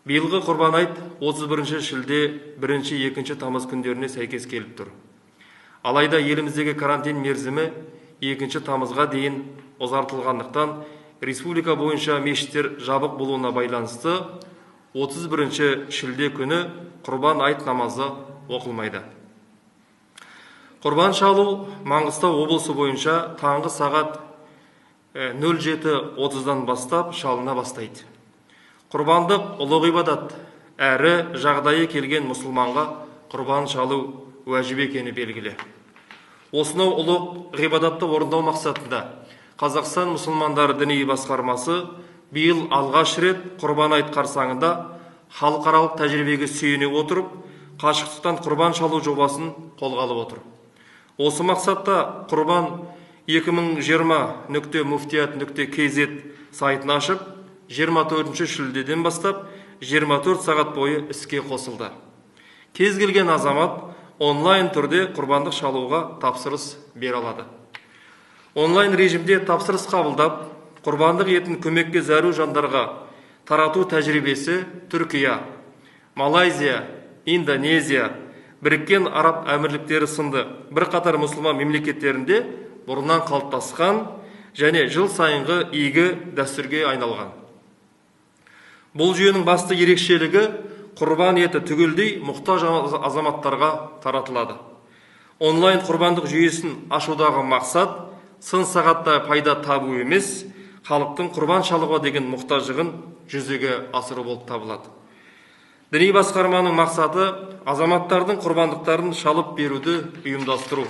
Биылғы Құрбан айт 31 шілде, 1-2 тамыз күндеріне сәйкес келіп тұр. Алайда еліміздегі карантин мерзімі 2 тамызға дейін ұзартылғандықтан, республика бойынша мешіттер жабық болуына байланысты 31 шілде күні Құрбан айт намазы оқылмайды. Құрбан шалу Маңғыстау облысы бойынша таңғы сағат 07:30-дан бастап шалына бастайды. Құрбандық ұлы ғибадат, әрі жағдайы келген мұсылманға құрбан шалу уәжіп екені белгілі. Осынау ұлы ғибадатты орындау мақсатында Қазақстан мұсылмандары діни басқармасы биыл алғаш рет Құрбан айт қарсаңында халықаралық тәжірибеге сүйене отырып, қашықтықтан құрбан шалу жобасын қолға алып отыр. Осы мақсатта құрбан 2020 нүкте муфтият нүкте kz сайтын ашып, 24 шілдеден бастап 24 сағат бойы іске қосылды. Кез келген азамат онлайн түрде құрбандық шалуға тапсырыс бере алады. Онлайн режимде тапсырыс қабылдап, құрбандық етін көмекке зәру жандарға тарату тәжірибесі Түркия, Малайзия, Индонезия, Біріккен Араб Әмірліктері сынды бірқатар мұсылман мемлекеттерінде бұрыннан қалыптасқан және жыл сайынғы игі дәстүрге айналған. Бұл жүйенің басты ерекшелігі: құрбан еті түгелдей мұқтаж азаматтарға таратылады. Онлайн құрбандық жүйесін ашудағы мақсат сын сағатта пайда табу емес, халықтың құрбан шалуға деген мұқтаждығын жүзеге асыру болып табылады. Діни басқарманың мақсаты – азаматтардың құрбандықтарын шалып беруді ұйымдастыру.